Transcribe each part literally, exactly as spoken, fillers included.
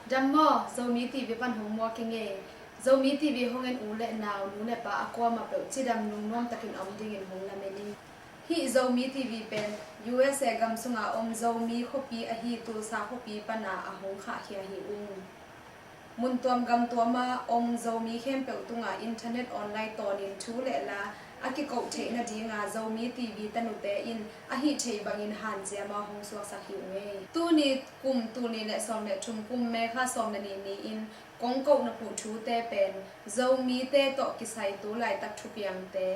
Dam maw, Zomi T V pan hong mua keng e. Zomi T V hong en u le nau, nu le pa a kuamah peuh cidam lungnuam takin om dingin hong lamen ing. Hih Zomi T V pen U S A gam sunga om Zomi khuapi ahi Tulsa khuapi pana a hong khahkhia hi ung. Mun tuam gam tuama om Zomi khempeuh tunga internet online tawnin thu le la a kikoh theih nadinga Zomi T V tanute in a hih theih bangin hanciama hong suaksak hi ung ei. Tuni kum tul nih le sawm le thum kum May kha sawm le nih ni-in kong kohna puh thute pen Zomite tawh kisai tu laitak thupiangte,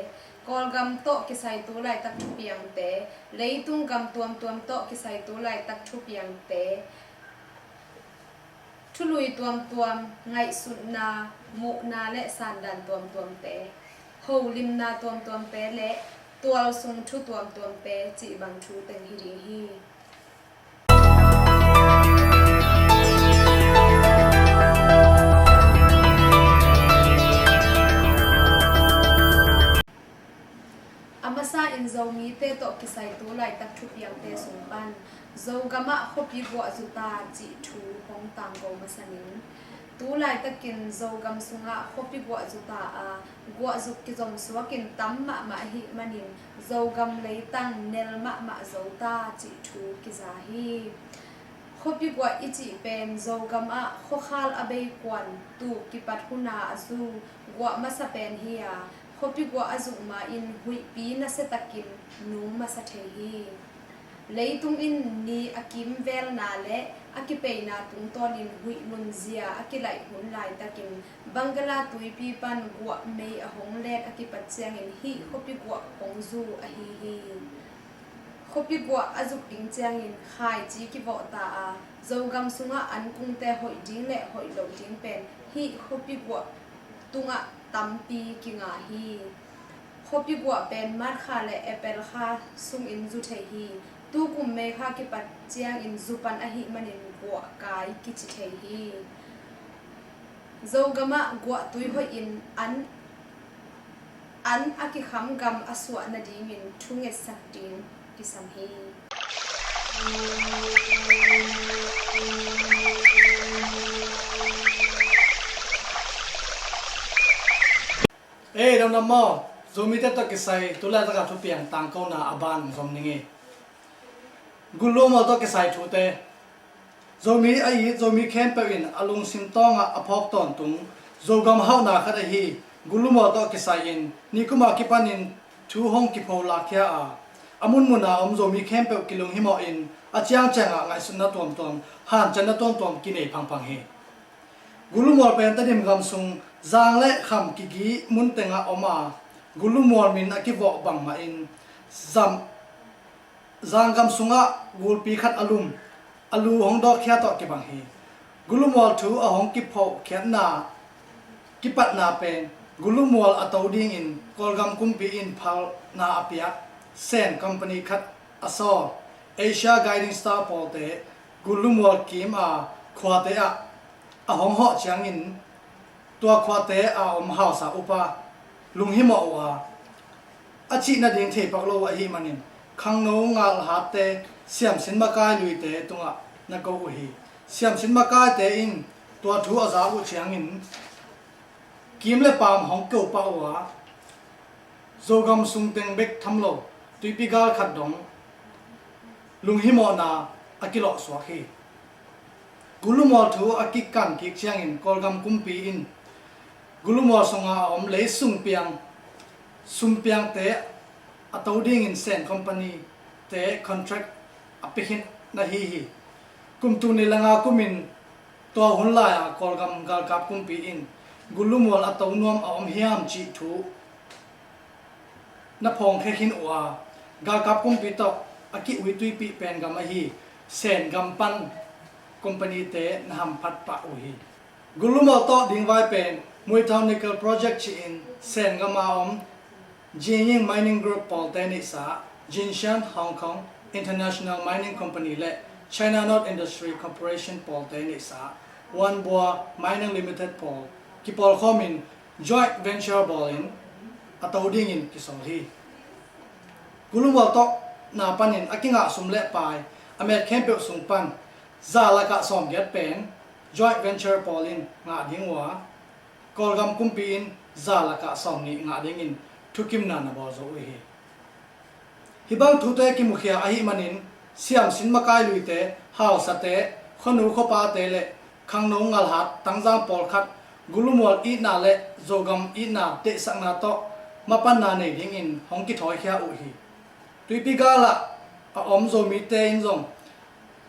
Kawlgam tawh kisai tu laitak thupiangte, leitung gam tuamtuam tawh kisai tu laitak thupiangte, thului tuamtuam, ngaihsutna, muhna le sandan tuamtuamte, holimna tuamtuamte le tualsung thu tuamtuamte cih bang thu teng hi ding hi. A masa in Zomite tawh kisai tu laitak thupiangte sung pan Zogam ah khuapi guah zu ta cih thu hong tangko masa ning. Tu laitakin Zogam sungah khuapi guah zu ta a, guah zuk kizom suakin tam mahmah ahih manin Zogam leitang nel mahmah zo ta cih thu kiza hi. Khuapi guah i cih pen Zogam ah khuakhal a bei kuan tuk kipat huna a zu guah masa pen hi a, khuapi guah a zuk ma-in huihpi nasiatakin nung masa thei hi. Leitung in ni a kimvelna le a kipeina tungtawnin huih nunzia a kilaih hun laitakin Bangala tuipi pan guah mei a hong let a kipat ciangin hih khuapi guah hong zu ahi hi. Khuapi guah a zuk ding ciangin khaici kivawh ta a, Zogam sungah ankungte hoih ding le hoih loh ding pen hih khuapi guah tungah tampi kinga hi. Khuapi guah pen March kha le April kha sungin zu thei hi. Tukum May kha kipat ciangin zu pan ahih manin guah kai kici thei hi. Zogam ah guahtui hoihin an, an a kikham gam a suah nadingin thungetsak ding kisam hi. Ei, damdam maw? Zomite tawh kisai tu laitaka thupiang tangkona a ban zom ning ei. Gulumal tawh kisai thute. Zomi a it, Zomi khempeuh in a lungsim tawngah a phawk tawntung Zogam hauhna khat ahi Gulumal tawh kisai-in nikuma kipanin thu hong kipho lakkhia a, a munmuna om Zomi khempeuh kilunghimawhin a ciangciangah ngaihsutna tuamtuam, hanciamna tuamtuam kinei phangphang hi. Gulumal pen Tedim gam sung Zang le Kham kigi mun tengah om a, Gulumal min a kivawh bangmahin zam Zanggam sungah gulpi khat a lum, a lu hong dawkkhia tawh kibang hi. Gulumual thu a hong kiphohkhiatna kipatna pen Gulumual a to dingin Kawlgam kumpi in phalna a piak Sen company khat a sawl Asia Guiding Star pawlte Gulumual kim a khuate ah a hong hawh ciangin tua khuate a om hausa upa lunghimawh uh a, a cih nading theipak lo uh ahih manin khangno ngalhatte siamsin makai luite tungah na ko uh hi. Siamsin makaite in tua thu a za uh ciangin kim le paam hong ko pah uh a, Zogam sung teng bek tham lo tuipi gal khat dong lunghimawhna a kilawhsuak hi. Gulumual thu a kikan kik ciangin Kawlgam kumpi in Gulumual sunga a om lei sung piang, sum piangte a to dingin Sen company te contract a piakhin na hi hi. Kum tul nih le nga kumin tua hun lai-a Kawlgam galkap kumpi in Gulumual a to nuam a om hiam cih thu na phawngkhia khin uh a, galkap kumpi tawh a ki-ui tuipih pen gam ahi Sen gam pan company te na hamphat pah uh hi. Gulumual tawh ding vai pen Muithau Nickel Project ci-in Sen gam a om Jinying Mining Group pawlte neihsa, Jinshan Hong Kong International Mining Company le China North Industry Corporation pawlte neihsa, Wanbua Mining Limited pawl kipawlkhawmin joint venture bawlin a to dingin kisawl hi. Gulumual tawh na panin a kingah sum le pai a met khempeuh sung pan za lakah sawmgiat pen joint venture pawl in ngah ding uh a, Kawlgam kumpi in za lakah sawmnih ngah dingin thukimna na bawl zo uh hi. Hih bang thute kimukhia ahih manin siamsin makai luite, hausate, khuanu khuapate le khangno ngalhat tangzang pawlkhat Gulumual itna le Zogam itna deihsakna tawh mapanna nei dingin hong kithawikhia uh hi. Tuipi galah a om Zomite in zong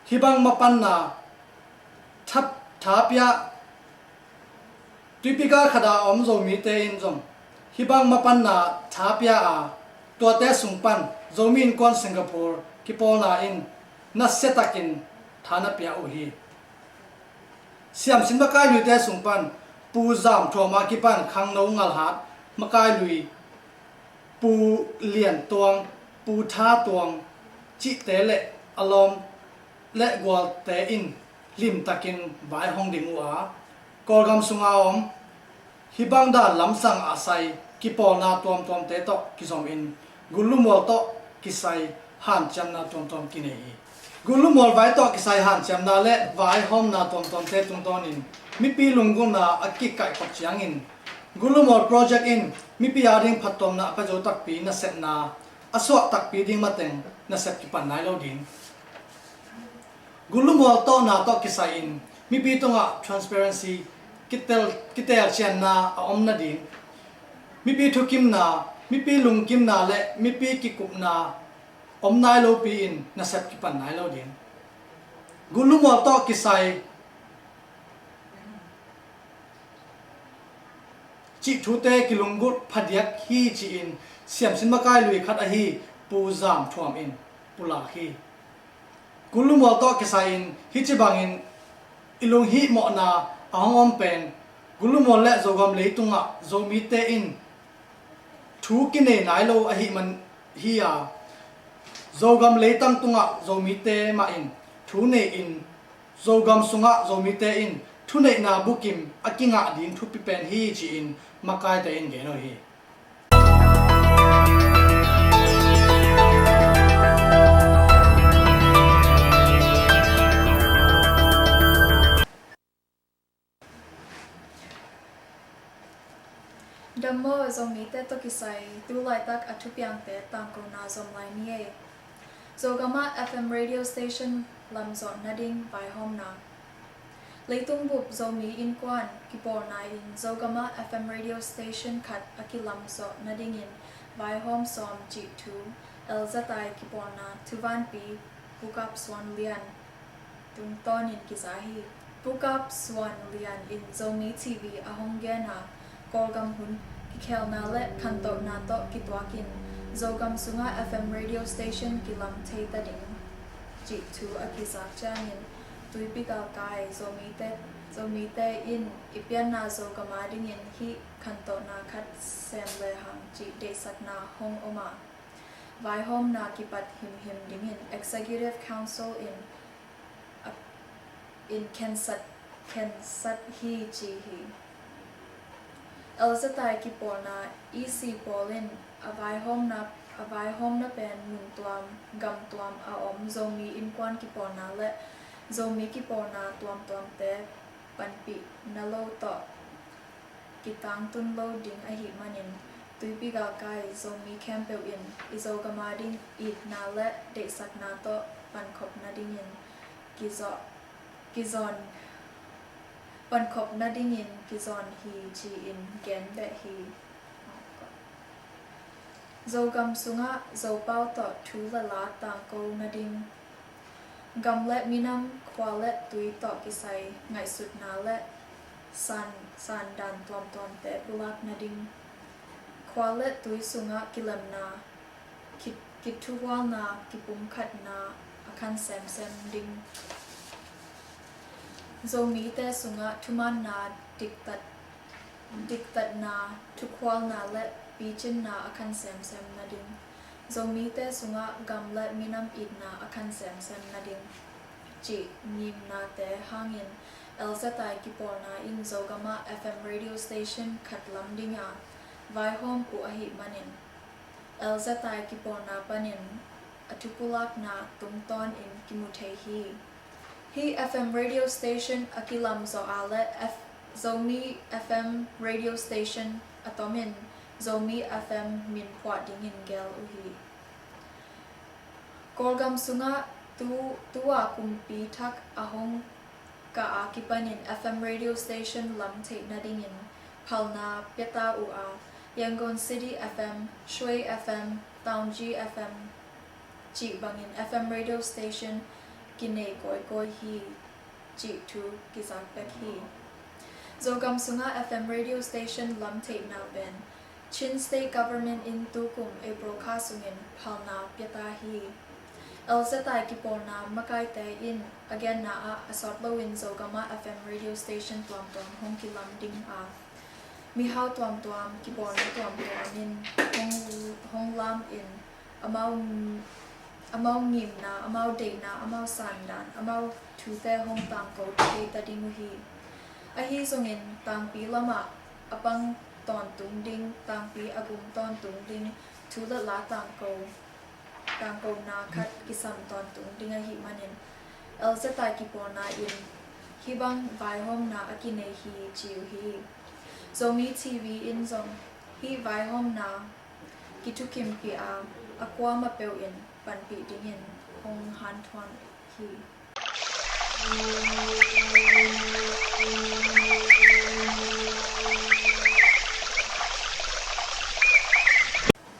hih bang mapanna thap tha pia Tuipi gal khat a om Zomite in zong hih bang mapanna tha pia a, tuate sung pan Zomi Innkuan Singapore kipawlna in nasia takin tha na pia uh hi. Siamsin makai luite sung pan Pu Zam Thuam a kipan khangno ngalhat makai lui Pu Lian Tuang, Pu Tha Tuang cihte le a lawm le gualte in limtakin vai hong ding uh a, Kawlgam sunga om hih bang dan lamsang a sai kipawlna tuamtuamte tawh kizomin Gulumual tawh kisai hanciamna tuamtuam kinei hi. Gulumual vai tawh kisai hanciamna le vaihawmna tuamtuamte tungtawnin mipi lunggulhna a kikaihkhop ciangin Gulumual project in mipi ading phattuamna a pia zo takpi nasepna a suah takpi ding mateng nasep kipan nai lo ding. Gulumual tawhna tawh kisai-in mipi tungah transparency kitel, kitelcianna a om nading, mipi thukimna, mipi lungkimna le mipi kikupna om nai lopi-in nasep kipan nai lo ding. Gulumual tawh kisai cih thute kilunggulh phadiak hi ci-in siamsin makai lui khat ahi Pu Zam Thuam in pulak hi. Gulumual tawh kisai-in hih ci bangin i lunghihmawhna a hong om pen Gulumual le Zogam leitungah Zomite in thu kinei nai lo ahih man hi a, Zogam leitang tungah Zomite mah in thu nei-in Zogam sungah Zomite in thuneihna bukim a kingah ding thupi pen hi ci-in makaite in gen uh hi. Dam maw Zomite tawh kisai tu laitak a thupiangte tangkona zom lai ni ei. Zogamah F M radio station lamzawh nading vaihawmna. Leitung bup Zomi Innkuan kipawlna in Zogamah F M radio station khat a kilamzawh nadingin vaihawm sawm cih thu Elzatai kipawlna thuvanpi Pu Kap Suan Lian tungtawnin kiza hi. Pu Kap Suan Lian in Zomi T V a hong gen a, Kawlgam hun kikhelna le khantohna tawh kituakin Zogam sungah F M radio station kilam thei ta ding cih thu a kizak ciangin Tuipi galkai Zomite, Zomite in i pianna Zogam adingin hih khantohna khat sem lehang cih deihsakna hong om a, vaihawmna kipat himhim dingin Executive Council in, in khensat, khensat hi ci hi. Elzatai kipawlna E C pawl in a vaihawmna, a vaihawmna pen mun tuam, gam tuam a om Zomi Innkuan kipawlna le Zomi kipawlna tuamtuamte panpihna lo tawh kitangtun lo ding ahih manin Tuipi galkai Zomi khempeuh in i Zogam ading itna le deihsakna tawh pankhop nadingin kizawh, kizawn, pankhop nadingin kizawn hi ci-in gen beh hi. Zogam sungah Zopau tawh thu le la tangko nading, gam le minam, khua le tui tawh kisai ngaihsutna le san, sandan tuamtuamte pulak nading, khua le tui sungah kilemna, ki, kithuhualna, kipumkhatna a khan semsem ding. Zomite sungah thumaanna, diktat, diktatna, thukhualna le picinna a khan semsem nading, Zomite sungah gam le minam itna a khan semsem nading cih ngimnate hangin Elzatai kipawlna in Zogamah F M radio station khat lam dinga vaihawm uh ahih manin L Z I kipawlna panin a thupulakna tungtawnin kimu thei hi. Hih F M radio station a kilam zawh a le F- Zomi F M radio station a tomin Zomi F M min phuah dingin gel uh hi. Kawlgam sungah tu- tu-a kumpi thak a hong kah a kipanin F M radio station lam theih nadingin phalna pia ta uh a, Yangon City F M, Shuei F M, Taunggyi F M cih bangin F M radio station kinei kawikawi hi cih thu kizak bek hi. Zogam sungah F M radio station lam theihna pen Chin State Government in tukum April kha sungin phalna pia ta hi. L Z I kipawlna makaite in a genna ah a sawt loin Zogam ah F M radio station tuamtuam hong kilam ding a, mihau tuamtuam kipawlna tuamtuam in hong, hong lam in amau, amau ngimna, amau deihna, amau sandan, amau thute hong tangko thei ta ding uh hi. Ahi zongin tangpi lamah a pang tawntung ding, tangpi a gum tawntung ding thu le la tangko, tangkona khat kisam tawntung ding ahih manin L Z I kipawlna in hih bang vaihawmna a kinei hi ci uh hi. Zomi T V in zong hih vaihawmna kithukimpih a, a kuamah peuh in panpih dingin hong hanthawn hi.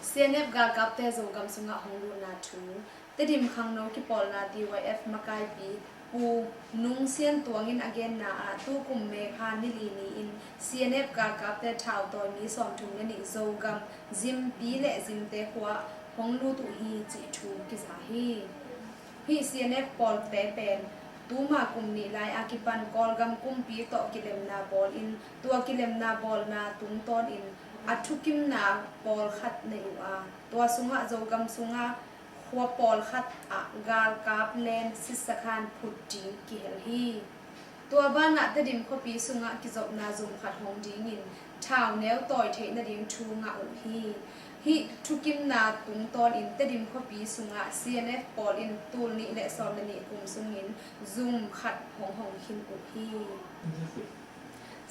C N F galkapte Zogam sungah hong lutna thu. Tedim khangno kipawlna T Y F makaipi Pu Nung Sian Tuang in a genna ah tukum May kha ni li ni-in C N F galkapte thautawi mi sawmthum le nih Zogam Zimpi le Zimte khua hong lut uh hi cih thu kiza hi. Hih C N F pawlte pen tuma kum nih lai a kipan Kawlgam kumpi tawh kilemna bawlin tua kilemna bawlna tungtawnin a thukimna pawlkhat nei uh a, tua sungah Zogam sungah khua pawlkhat ah galkap len sitsakhan phut ding kihel hi. Tua banah Tedim khuapi sungah kizopna zum khat hong dingin thauneu tawi theih nading thu ngah uh hi. Hih thukimna tungtawnin Tedim khuapi sungah C N F pawl in tul nih le sawm le nih kum sungin zum khat hong hong khin uh hi.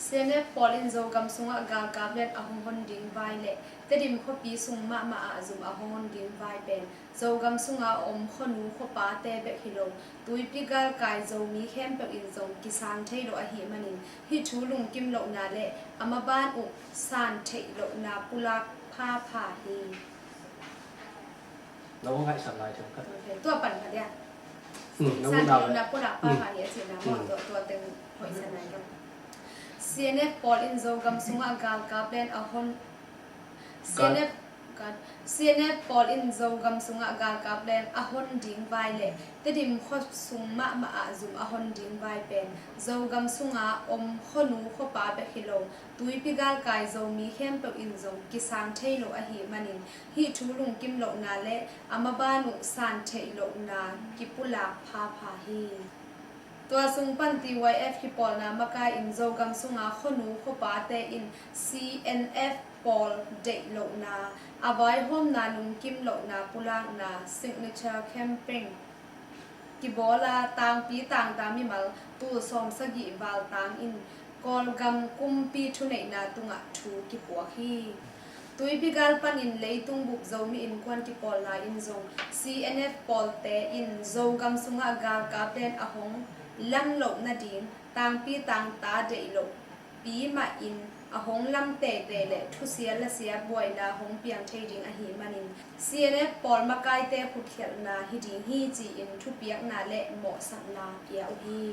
C N F pawl in Zogam sungah galkap len a hong hon ding vai le Tedim khuapi sung mahmah ah zum a hong hon ding vai pen Zogam sunga om khuanu khuapate bek hi lo, tuipi galkai Zomi khempeuh in zong kisang thei lo ahih manin hih thu lungkim lohna le a maban uh san theih lohna pulak phapha hi. Lo ngaihsan lai thei khat. Tua pan khat ia. Hmm, lo san theih lohna pulak phapha hi a cihna maw, tua, tua teng hoihsan lai khat. C N F pawl in Zogam sungah galkap len a hon C N F, C N F pawl in Zogam sungah galkap len a hon ding vai le Tedim khua sung mahmah ah zum a hon ding vai pen Zogam sunga om khuanu khuapa bek hi lo, tuipi galkai Zomi khempeuh in zong kisang thei lo ahih manin hih thu lungkim lohna le a maban uh san theih lohna kipulak phapha hi. Tua sung pan T Y F kipawlna makai in Zogam sunga khuanu khuapate in C N F pawl deih lohna, a vaihawmna lungkim lohna pulakna signature campaign kibawla tangpi tangta mimal tul sawmsagih val tangin Kawlgam kumpi thuneihna tungah thu kipuak hi. Tuipi gal panin leitung bup Zomi Innkuan kipawlna in zong C N F pawlte in Zogam sungah galkap len a hong lam loh nading tangpi tangta deih loh pi mahin a hong lam teitei le thusia lasia buaina hong piang thei ding ahih manin C N F pawl makaite khutkhialhna hi ding hi ci-in thupiakna le mawhsakna pia uh hi.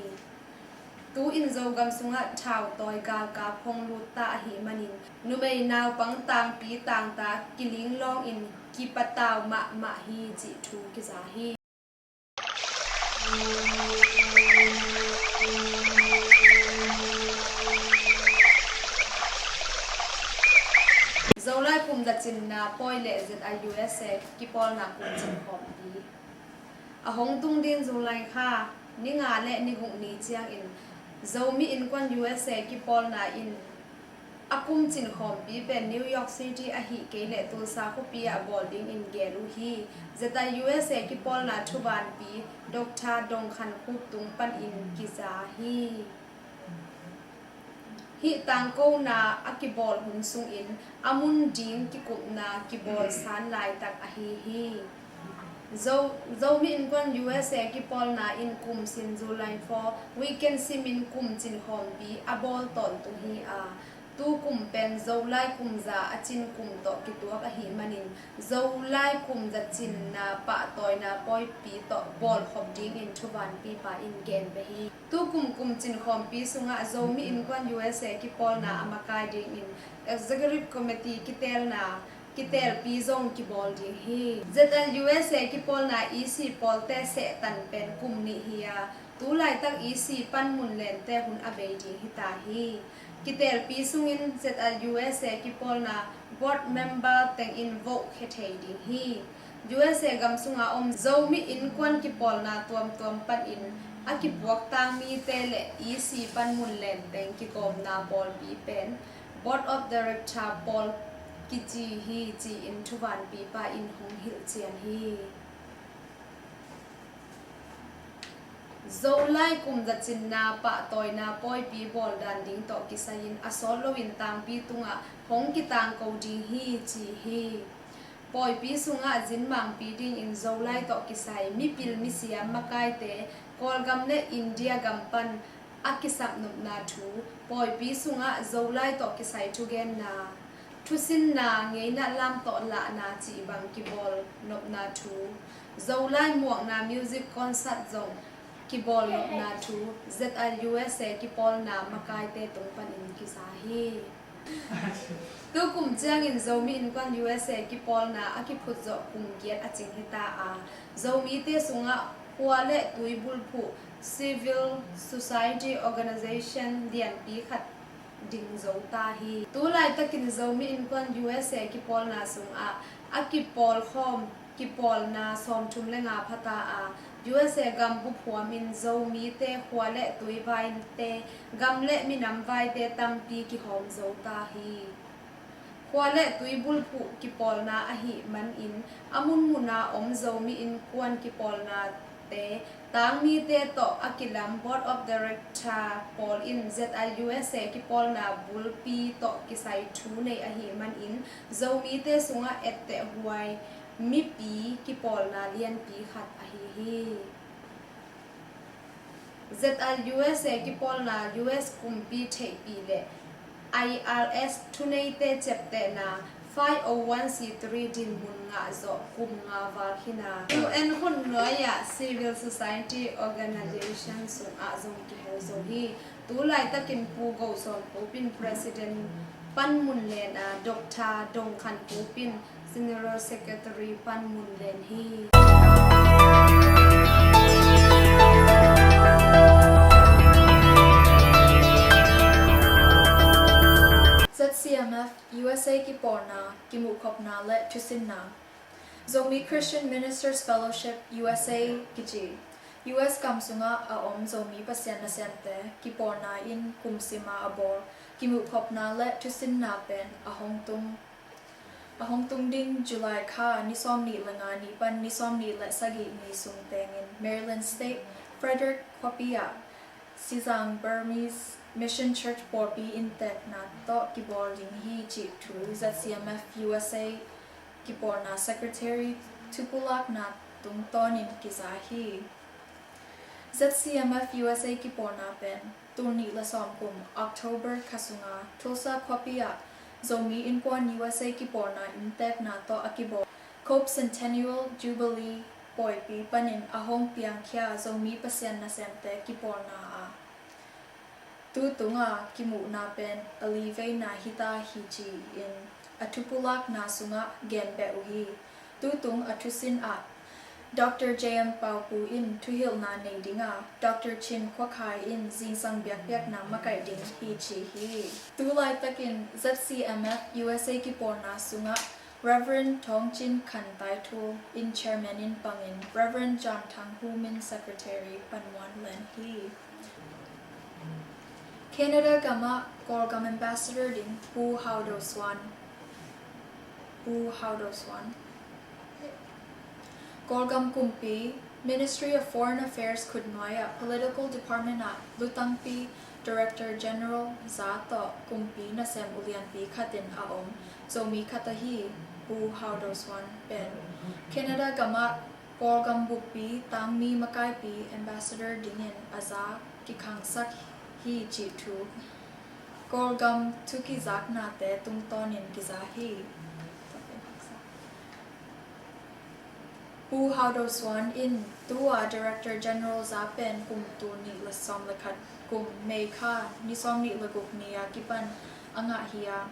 Tu-in Zogam sungah thautawi galkap hong lut ta ahih manin numei naupang tangpi tangta kilinglawngin kipatau mahmah hi cih thu kiza hi. Zolai kum dacinna pawi le Z I U S A kipawlna kum cin khawmpi. A hong tung ding July kha ni nga le ni guk ni ciangin Zomi Innkuan U S A kipawlna in A kum cinkhawmpi pen New York City ahih kei leh Tulsa khuapi ah bawl dingin gel uh hi. Z L U S A kipawlna thuvanpi Doctor Dong Khan Khup tung panin kiza hi. Hih tangkona a kibawl hun sungin a mun ding kikupna kibawl san laitak ahi hi. Zo, Zomi Innkuan U S A kipawlna in kum sin July four weekend simin kum cinkhawmpi a bawl tawntung hi a, tu kum pen Zolai kum za a cin kum tawh kituak ahih manin Zolai kum za cinna pahtawina pawipi tawh bawlkhop dingin thuvanpipa in gen beh hi. Tu kum kum cinkhawmpi sungah Zomi Innkuan U S A kipawlna a makai dingin Executive Committee kitelna kitelpi zong kibawl ding hi. Z L U S A kipawlna E C pawlte sehtan pen kum nih hi a, tu laitak E C panmun lente hun a bei ding hita hi. Kitelpi sungin Z L U S A kipawlna board member tengin vote khia thei ding hi. U S A gam sunga om Zomi Innkuan kipawlna tuamtuam panin a kipuak tang mite le E C panmun lenteng kikawmna pawlpi pen Board of Director pawl kici hi, ci-in thuvanpipa in hong hilhcian hi. Zolai kum za cinna pahtawina pawipi bawl dan ding tawh kisai-in a sawt loin tangpi tungah hong kitangko ding hi, ci hi. Pawipi sungah zinmangpi dingin Zolai tawh kisai mipil misiam makaite Kawlgam le India gam pan a kisapnopna thu, pawipi sungah Zolai tawh kisai thugenna, thusinna, ngeina lam tawh lahna cih bang kibawl nopna thu, Zolai muakna music concert zong kibawl nopna thu Z L U S A kipawlna makaite tung panin kiza hi. Tu kum ciangin Zomi Innkuan U S A kipawlna a kiphut zawh kum giat a cing hita a, Zomite sungah khua le tui bulphuh civil society organization lianpi khat ding zo ta hi. Tu laitakin Zomi Innkuan U S A kipawlna sungah a kipawlkhawm kipawlna sawmthum le nga phata a, U S A gam buphuamin Zomite khua le tui vaite, gam le minam vaite tampi kihawm zo ta hi. Khua le tui bulphuh kipawlna ahih manin a munmuna om Zomi Innkuan kipawlnate tangmite tawh a kilam Board of Director pawl in Z L U S A kipawlna bulpi tawh kisai thu nei ahih manin Zomite sungah ettehhuai mipi kipawlna lianpi khat ahi hi. Z L U S A kipawlna U S kumpi theihpih le I R S thuneite ciaptehna five oh one C three dinmun ngah zawh kum nga val hi a, U N hun nuai-ah civil society organization sungah zong kiho zo hi. Tu laitakin Pu Go Sawn Khup in President panmun len a, Doctor Dong Khan Khup in General Secretary panmun len hi. Z C M F U S A kipawlna, kimuhkhopna le thusinna. Zomi Christian Ministers Fellowship U S A kici, U S gam sungah a om Zomi Pasian nasemte kipawlna in kum sima a bawl kimuhkhopna le thusinna pen a hong tung, a hong tung ding July kha ni sawmnih le nga ni pan ni sawmnih le sagih ni sung tengin Maryland State, Frederick khuapi ah Sizang Burmese Mission Church pawlpi inntekna tawh kibawl ding hi cih thu Z C M F U S A kipawlna Secretary thupulakna tungtawnin kiza hi. Z C M F U S A kipawlna pen tul nih le sawm kum October kha sunga Tulsa khuapi ah Zomi Innkuan U S A kipawlna inntekna tawh a kibawl Cope Centennial Jubilee pawipi panin a hong piangkhia Zomi Pasian nasemte kipawlna a, tu tunga kimuhna pen a li veina hita hi ci-in a thupulakna sungah gen beh uh hi. Tu tung a thusin ah Doctor J M Paupu in thuhilhna nei dinga, Doctor Chin Khua Khai in zingsang biakpiakna makaih ding hi ci hi. Tu laitakin Z C M F U S A kipawlna sungah Reverend Thawng Cin Khan Taithul in Chairman in pangin Reverend John Thang Hum in Secretary panmuan len hi. K Canada gamah Kawlgam Ambassador ding Pu Hau Do Suan. Pu Hau Do Suan. Kawlgam kumpi, Ministry of Foreign Affairs khutnuai ah Political Department ah lutangpi Director General za tawh kumpi nasem ulianpi khatin a om Zomi khat ahi Pu Hau Do Suan pen Canada gamah Kawlgam buppi tangmi makaipi ambassador dingin a za kikhangsak hi cih thu Kawlgam thukizaknate tungtawnin kiza hi. Pu Hau Do Suan in tua Director General za pen kum tul nih le sawm le khat kum May kha ni sawm nih le guk ni a kipan a ngah hi a,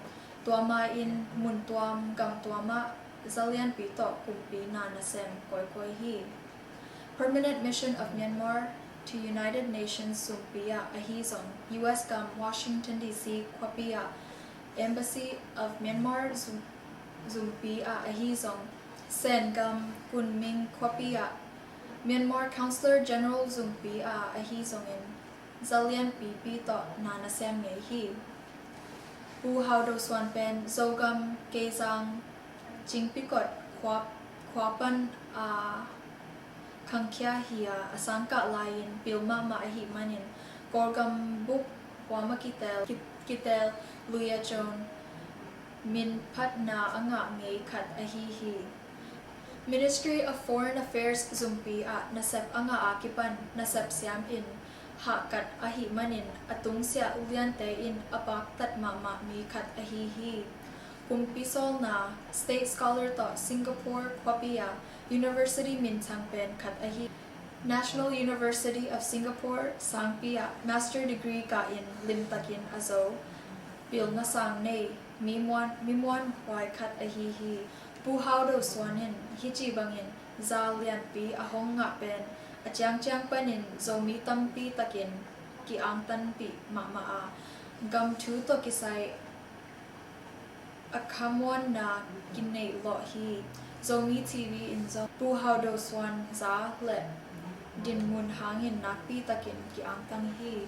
tua ma in mun tuam gam tuam ah zalianpi tawh kumpi na nasem kawikawi hi. Permanent Mission of Myanmar to United Nations zumpi ah ahi zong, U S gam Washington D C khuapi ah Embassy of Myanmar zum, zumpi ah ahi zong, Sen gam Kunming khuapi ah Myanmar Consular General zumpi ah ahi zongin zalianpipi tawh na nasem ngei hi. Pu Hau Do Suan pen Zogam Keizang Cingpikot khua, khua pan a khangkhia hi a, a sangkah lai-in pil mahmah ahih manin Kawlgam bup huam a kitel, ki, kitel Lui a Jon min phatna a ngah ngei khat ahi hi. Ministry of Foreign Affairs zumpi ah nasep a ngah a kipan nasep siam in hahkat ahih manin a tungsiah uliante in a paktat mahmah mi khat ahi hi. Kumpi sawlna State Scholar tawh Singapore khuapi ah University minthang pen khat ahi National University of Singapore sangpi ah Master Degree kah in limtakin a zo pilna sang nei mi muan, mi muanhuai khat ahi hi. Pu Hau Do Suan in hih ci bangin za lianpi a hong ngah pen a ciangciang panin Zomi tampi takin ki-angtanpih mahmah a, gam thu tawh kisai a khamuanna kineih lawh hi. Zomi T V in zong Pu Hau Do Suan za le dinmun hangin nakpi takin ki-angtang hi.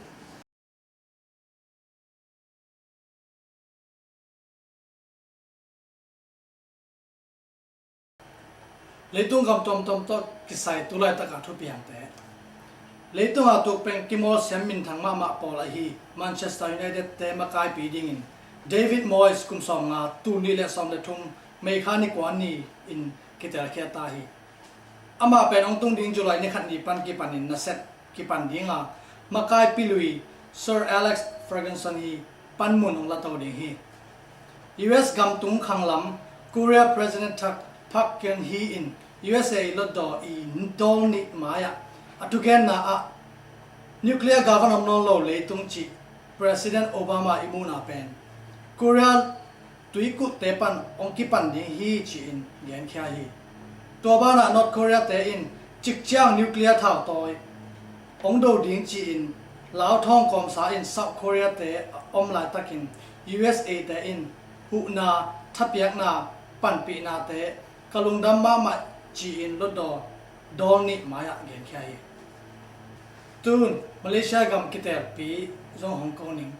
Leitung gam tuamtuam tawh kisai tu laitaka thupiangte. Leitunga tukpeng kimawl siam minthang mahmah pawl ahi Manchester United te makaipi dingin David Moyes kum sawmnga, tul nih le sawm le thum May kha ni kua ni-in kitelkhia ta hi. Amah pen hong tung ding July ni khat ni pan kipanin nasep kipan dinga, makaipi lui Sir Alex Ferguson hi panmun hong lato ding hi. U S gam tung khanglam Korea President thak Park Geun-hye in U S A lotdaw i dawl nih mai-ah a thugenna ah nuclear gavan om nawn lo leitung cih President Obama i muhna pen Korea tuikutte pan hong kipan ding hi ci-in genkhia hi. Tua banah North Korea te in cikciang nuclear thautawi hong do ding ci-in lauthawng kawmsa in South Korea te a om laitakin U S A te in huhna, thapiakna, panpihnate ka lungdam mahmah ci-in lotdaw dawl nih mai-ah genkhia hi. Tun Malaysia gam kitelpi zong hong ko ning.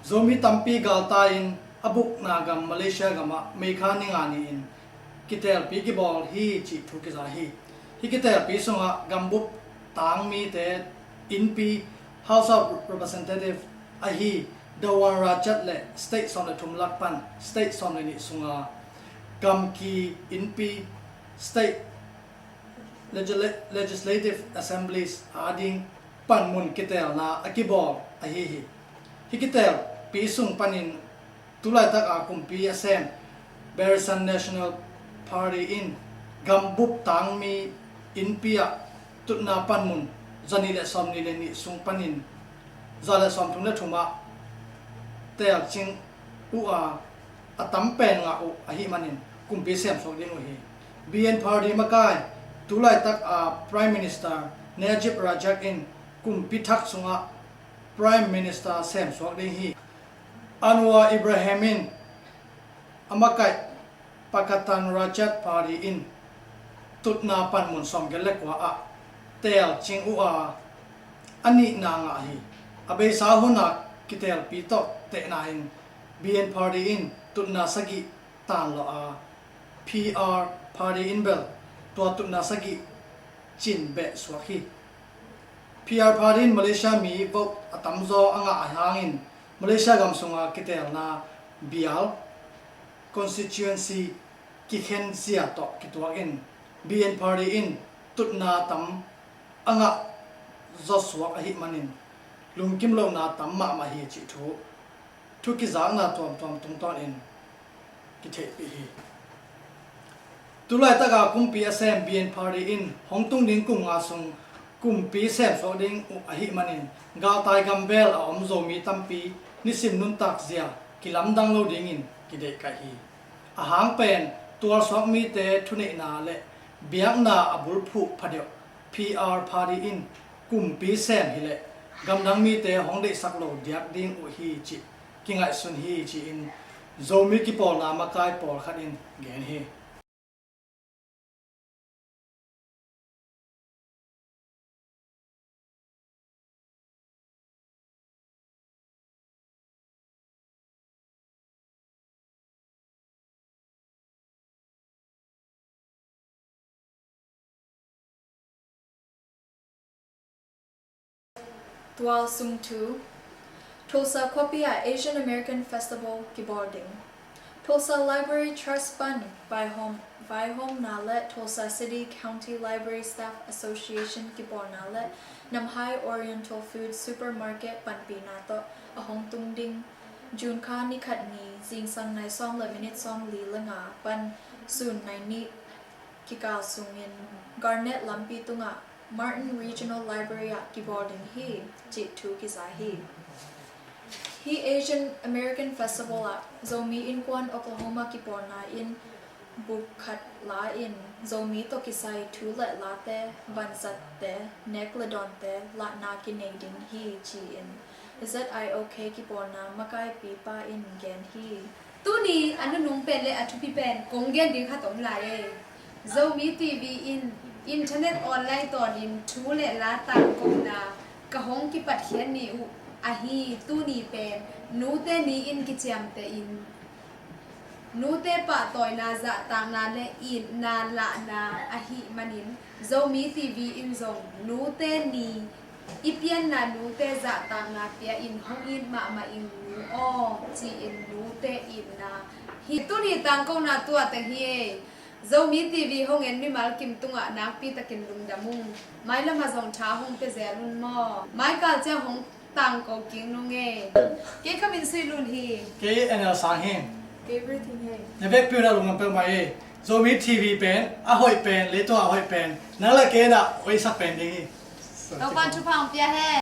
Zomi tampi galtai-in a bukna gam Malaysia gamah May kha ni nga ni-in kitelpi kibawl hi cih thu kiza hi. Hih kitelpi sungah gambup tangmite innpi House of Representative ahi Dewan Rajad le state sawm le thum lak pan state sawm le nih sunga gamki innpi state Legisla-, Legislative Assemblies ading panmun kitelna a kibawl ahi hi. Hih kitelpi sung panin tu laitaka kumpi a sem Barisan National Party in gambup tangmi innpi ah tutna panmun zanih le sawmnih le nih sung panin za le sawmthum le thum ah telcing uh a, a tam pen ngah uh ahih manin kumpi semsuak ding uh hi. B N Party makai tu laitaka Prime Minister Najib Razak in kumpi thak sungah Prime Minister semsuak ding hi. Anwar Ibrahim in a makaih Pakatan Rakyat Party in tutna panmun sawmgiat le kua ah telcing uh a, a nihna ngah hi. A beisa hun a kitelpi tawh tehna in B N Party in tutna sagih tanlawh a, P R Party in bel tua tutna sagih cin beh suak hi. P R Party in Malaysia mi vote a tamzaw a ngah a hangin Malaysia gam sunga kitelna bial constituency kikhen zia tawh kituakin B N Party in tutna tam a ngah zawsuak ahih manin lungkim lohna tam mahmah hi cih thu, thu kizakna tuamtuam tungtawnin kitheihpih hi. Tulaitaka kumpi a sem B N Party in hong tung ding kum nga sung kumpi semsuak ding uh ahih manin galtai gambel a om Zomi tampi nisim nuntak zia kilamdang lo dingin kideihkaih hi. A hang pen tualsuak mite thuneihna le biakna a bulphuh phadeuh P R Party in kumpi sem hileh gamdang mite hong deihsak lo diak ding uh hi cih kingaihsun hi ci-in Zomi kipawlna makai pawlkhat in gen hi. Tualsung thu. Tulsa khuapi ah Asian American Festival kibawl ding. Tulsa Library Trust pan vaihawm, vaihawmna le Tulsa City County Library Staff Association kibawlna le Namhai Oriental Food Supermarket panpihna tawh a hong tung ding June kha ni khat ni zingsang nai sawm le minit sawmli le nga pan sun nai nih kikal sungin Garnet lampi tungah Martin Regional Library ah kibawl ding hi cih thu kiza hi. Hih Asian American Festival ah Zomi Innkuan Oklahoma kipawlna in buk khat la-in Zomi tawh kisai thu le late, vanzatte, nek le dawnte lahna kinei ding hi ci-in Z I O K kipawlna makaipipa in gen hi. Tuni a nunung pen le a thupi pen kong gen ding khat om lai e. Zomi T V in internet online tawnin thu le la tangkona ka hong kipatkhiat ni uh ahi. Tuni pen nute ni-in kiciamtehin nute pahtawina zahtakna le itna lahna ahih manin Zomi T V in zong nute ni i pianna nute zahtakna pia-in hong it mahmah ing nu aw ci-in nute itna hi. Tuni tangkona tuate hi e. Zomi T V hong en mimal kim tungah nakpi takin lungdam ung. Mailam ah zong tha hong pia zel un maw? Maikal ciang hong tangko kik nung e. Kei ka min Sui Lun hi. Kei N L Sang hi. Kei Everything hi. Na vekpi un ah lungdam peuhmah hi. Zomi T V pen a hoih pen, leitung a hoih pen, nang le kei na hoihsak pen ding hi. Topa'n thupha hong pia hen.